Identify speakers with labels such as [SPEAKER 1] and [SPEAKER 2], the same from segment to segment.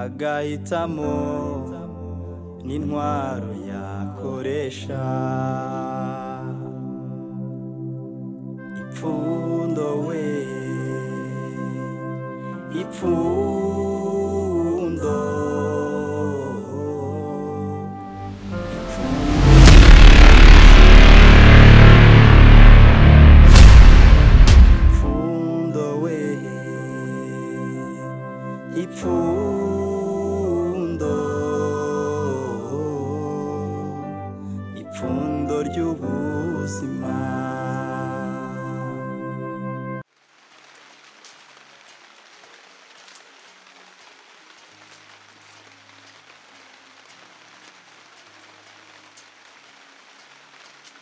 [SPEAKER 1] Agahitamo n'intwaro yakoresha ipfundo we ipfundo ipfundo we ipfundo ipfundo ry'ubuzima.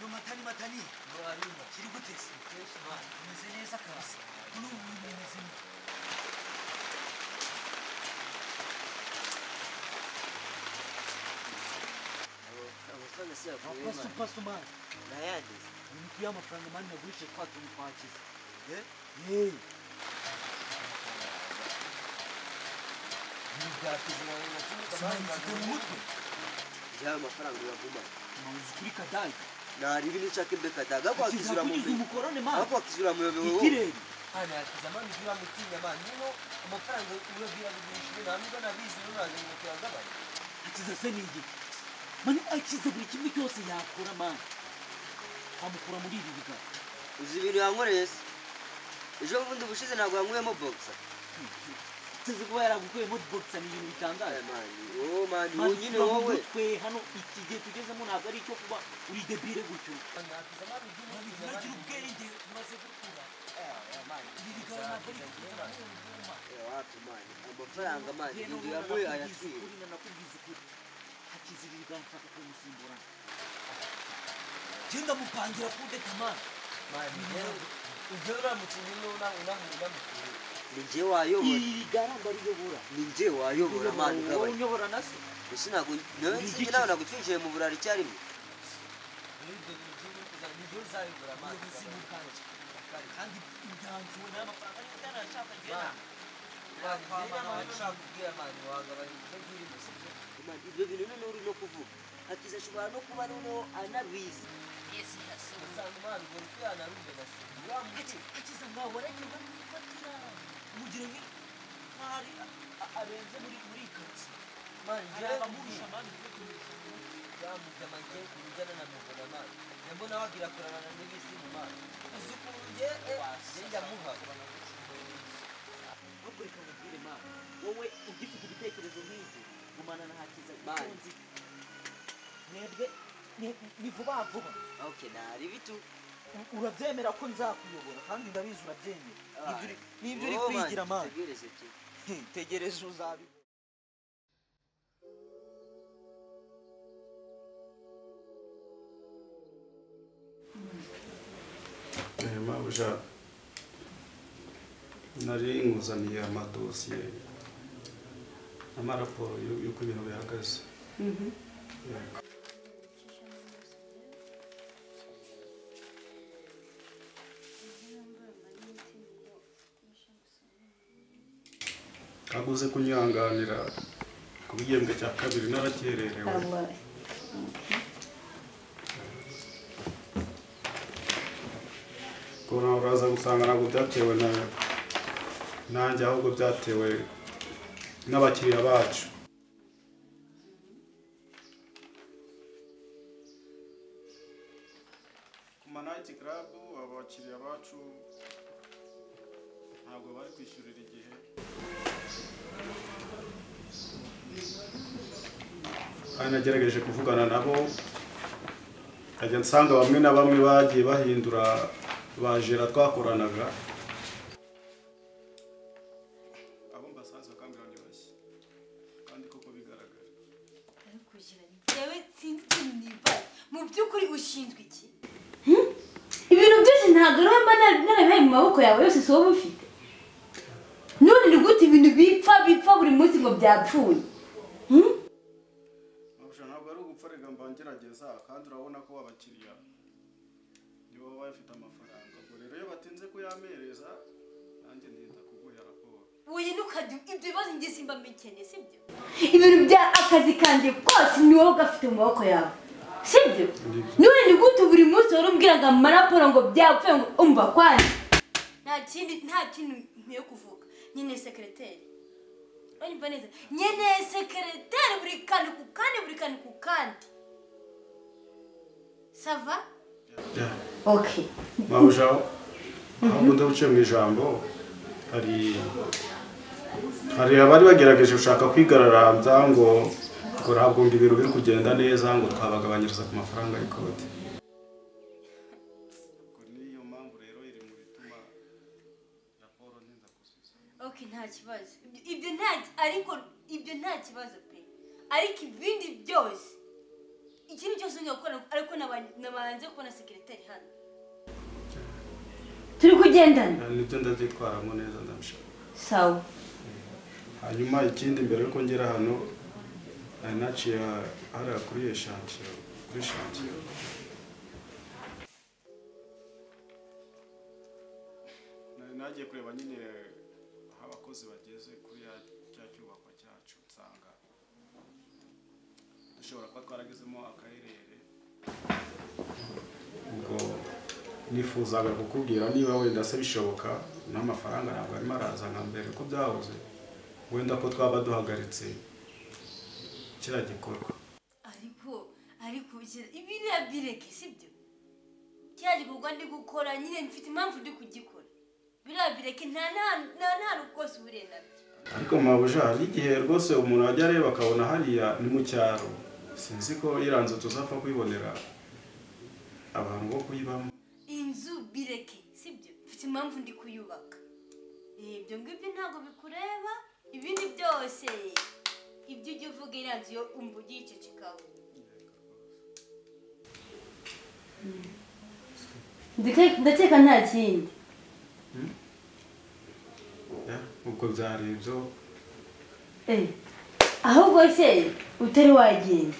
[SPEAKER 2] Matani matani kiri gute se umeze neza kabisa ubu bimeze neza. Pasu pasu man
[SPEAKER 3] nayandeze
[SPEAKER 2] imiti y'amafaranga mani nagurishije twa tuntu twakize. Mfite mu mutwe
[SPEAKER 3] ya amafaranga uyaguma
[SPEAKER 2] uzi kuri kadayi
[SPEAKER 3] naribi nishaka imbe kadaga kwa kizura mu
[SPEAKER 2] umukorone man
[SPEAKER 3] kwa kizura muyobewe wowe
[SPEAKER 2] itireri
[SPEAKER 3] ana yakizamani jura mutinya man nino amafaranga urabwira kugurishije nta nubwo nabizi nuraje ngo tuyagabanye.
[SPEAKER 2] Akiza se ni iki mani akiza buri kimwe cyose yakora man amukura muri ibi biga.
[SPEAKER 3] Uzi ibintu yankoreye se ejo bundi bushize ntabwo yanywemo boxer
[SPEAKER 2] tuzi kuba yaragukuyemo boxer ni ibintu bitangaje
[SPEAKER 3] man. Oh man wowe nyine wowe
[SPEAKER 2] twe hano iki gihe tugezemo ntabwo ari icyo kuba uri debile gutyo. Nagira ubwenge tumaze gukura
[SPEAKER 3] wapi man amafaranga man ibintu yanyweye ayatwiye.
[SPEAKER 2] Nakubwiza ukuri hakiza ibi biganza nshaka kumusimbura genda mupangira kudeta man.
[SPEAKER 3] Ibyo uramutse ni njye wayobora
[SPEAKER 2] iri garamba riyobora
[SPEAKER 3] ni njye wayobora man
[SPEAKER 2] wowe unyobora na se
[SPEAKER 3] gusa ntabwo nawe ntabwo twinjiye mu burari icyarimwe.
[SPEAKER 2] Kandi imyanzuro n'amafaranga nashaka ngena
[SPEAKER 3] ibyo bintu noneho uri no kuvuga hakiza ashobora no kuba noneho anabizi.
[SPEAKER 2] Hakiza nkaho waragiye uramwifatira umugira nk'ari arenze muri karitsiye hari abamurusha mani twe kumurusha ahubwo reka nkubwire mani wowe ugifite ibitekerezo nk'ibyo gumana na Hakiza ikunzi mwebwe ni vuba vuba.
[SPEAKER 3] Okay nari bitu
[SPEAKER 2] urabyemera ko nzakuyobora kandi ndabizi urabyemera nibyo uri kwigira mani tegereze uzabi.
[SPEAKER 1] Mabuja nari nkuzaniye amadosiye n'amaraporo y'uko ibintu bihagaze. Aguze kunyanganira ku gihembwe cya kabiri narakererewe. Kora uraza gusanga ntabwo byatewe na nanjye ahubwo byatewe n'abakiriya bacu. Ku ma night club abakiriya bacu ntabwo bari kwishyurira igihe. Kandi nagerageje kuvugana nabo, nkajya nsanga bamwe na bamwe bagiye bahindura bajera twakoranaga. Abo mbasanze bakambwira ngo bashya kandi koko bigaragara.
[SPEAKER 4] Ariko jewe sinzi ikintu nibaza, mu by'ukuri ushinzwe iki? Ibintu byose ntabwo ari mba narabihaye mu maboko yawe yose, si wowe ufite. None ni gute ibintu bipfa bipfa buri munsi ngo byapfuye?
[SPEAKER 1] Ntabwo ari ugupfa, reka mba ngerageza, kandi urabona ko abakiriya nibo baba bafite amafaranga. Ubwo rero iyo batinze kuyamereza nanjye ndinda kuguha raporo.
[SPEAKER 4] Oya ntukajye, ibyo bibazo njye simba mbikeneye, sibyo? Ibintu bya akazi kanjye kose ni wowe ugafite mu maboko yawe, sibyo? None ni gute buri munsi wari umbwira ngo amaraporo ngo byapfuye, ngo umva kwanjye nta kindi, nta kintu nkwiye kuvuga. Nyine sekereteri, uranyumva neza? Nyine sekereteri buri kantu ku kandi, buri kantu ku kandi. Ça va? Okay.
[SPEAKER 1] Mabuja, ahubwo ndabuciye mu ijambo, hari abari bagerageje gushaka kwigararambya ngo ngo ntabwo ngo ibintu biri kugenda neza, ngo twabagabanyiriza ku mafaranga y'ikode. Ubwo niyo mpamvu rero iri mu bituma raporo ntinda kuzuza.
[SPEAKER 4] Okay, nta kibazo. Ibyo nta, ariko ibyo nta kibazo pe. Ariko ibindi byose, ikindi cyose ngiye gukora, ariko nabanze kubona sekereteri hano. Turi kugendana.
[SPEAKER 1] Nibyo ndabyitwaramo neza, ndabishaka.
[SPEAKER 4] Sawa.
[SPEAKER 1] Hanyuma ikindi, mbere yuko ngera hano nari naciye hariya kuri echantiyo, kuri chantier. Nari nagiye kureba nyine aho abakozi bageze kuri cya cyubakwa cyacu, nsanga dushobora kuba twaragezemo akarere. Ubwo nifuzaga kukubwira niba wenda se bishoboka, n'amafaranga ntabwo arimo araza nka mbere uko byahoze, wenda ko twaba duhagaritse kiriya gikorwa.
[SPEAKER 4] Ariko ibiriya bireke, sibyo? Kiriya gikorwa ndi gukora nyine mfite impamvu ndi kugikora. Biriya bireke, nta nta rwose uhuriye nabyo.
[SPEAKER 1] Ariko mabuja, hari igihe rwose umuntu ajya areba akabona hariya ni mu cyaro, sinzi ko iriya nzu tuzapfa kuyibonera abantu bo kuyibamo.
[SPEAKER 4] Inzu bireke, sibyo? Mfite impamvu ndi kuyubaka. Ibyo ngibyo ntabwo bikureba, ibindi byose ibyo ujya uvuga iriya nzu yo umva ugicecekaho. Ndakeka nta kindi.
[SPEAKER 1] Ubwo byari ibyo.
[SPEAKER 4] Ahubwo se utari wagenda,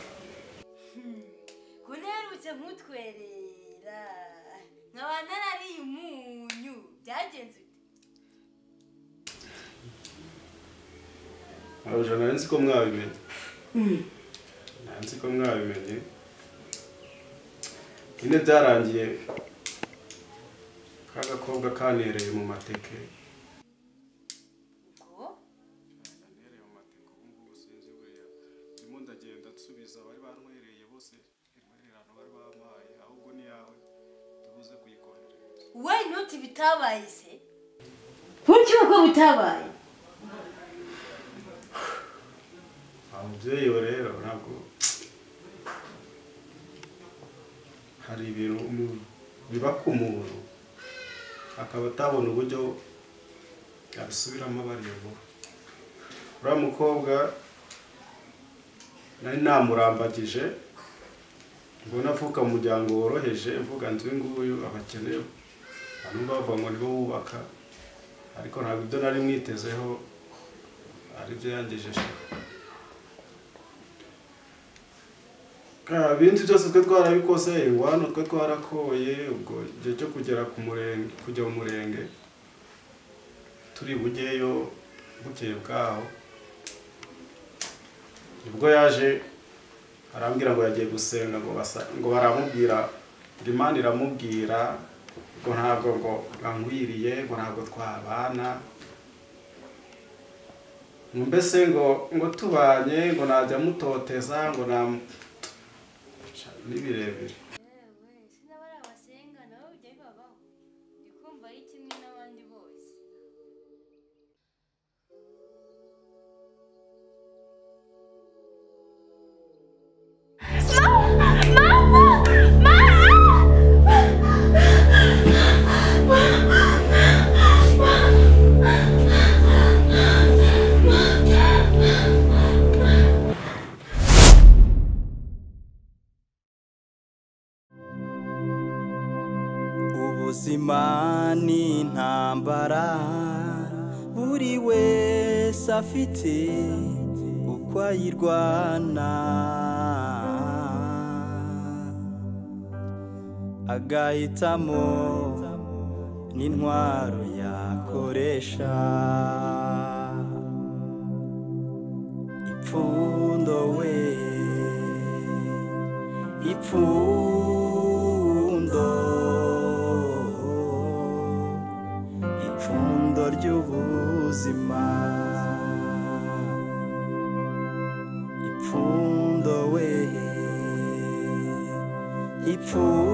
[SPEAKER 4] ko nherutse nkutwerera nkaba narariye umunyu, byagenze ute?
[SPEAKER 1] Mabuja, nari nzi ko mwabimenye. Nari nzi ko mwabimenye. Nyine byarangiye ka gakobwa kanereye mu mateke.
[SPEAKER 4] Ngo?
[SPEAKER 1] Kanereye mu mateke, ubu ngubu sinzi buriya. Ndimo ndagenda nsubiza abari bantwereye bose intwererano bari bampaye, ahubwo ni yawe tubuze kuyikoherereza.
[SPEAKER 4] We ntuti bitabaye se? Ntuki uko bitabaye?
[SPEAKER 1] Ababyeyi rero ntabwo hari ibintu biba ku muntu akaba atabona uburyo yabisubiramo abareba. Uriya mukobwa nari namurambagije, mbona avuka mu muryango woroheje, mvuga nzi uyu nguyu abakene abantu bavuga ngo nibo bubaka, ariko ntabwo ibyo nari mwitezeho aribyo yangejeje. Ibindi byose twe twarabikoze, ingwano twe twarakoye, ubwo igihe cyo kugera ku murenge, kujya mu murenge turi bujyeyo bukeye bwaho, nibwo yaje arambwira ngo yagiye gusenga, ngo baramubwira ngo Imana iramubwira ngo ntabwo ngo ankwiriye, ngo ntabwo twabana, ngo mbese ngo tubanye ngo najya mutoteza, ngo na ni birebire.
[SPEAKER 4] Yewe, sinabari abasenga nabo bijya bibabaho, ndi kumva ari kimwe n'abandi bose.
[SPEAKER 5] Intambara buri wese afite uko ayirwana, agahitamo n'intwaro yakoresha. Ipfundo we, ipfundo, ipfundo ry'ubuzima. Ipfundo we, ipfundo.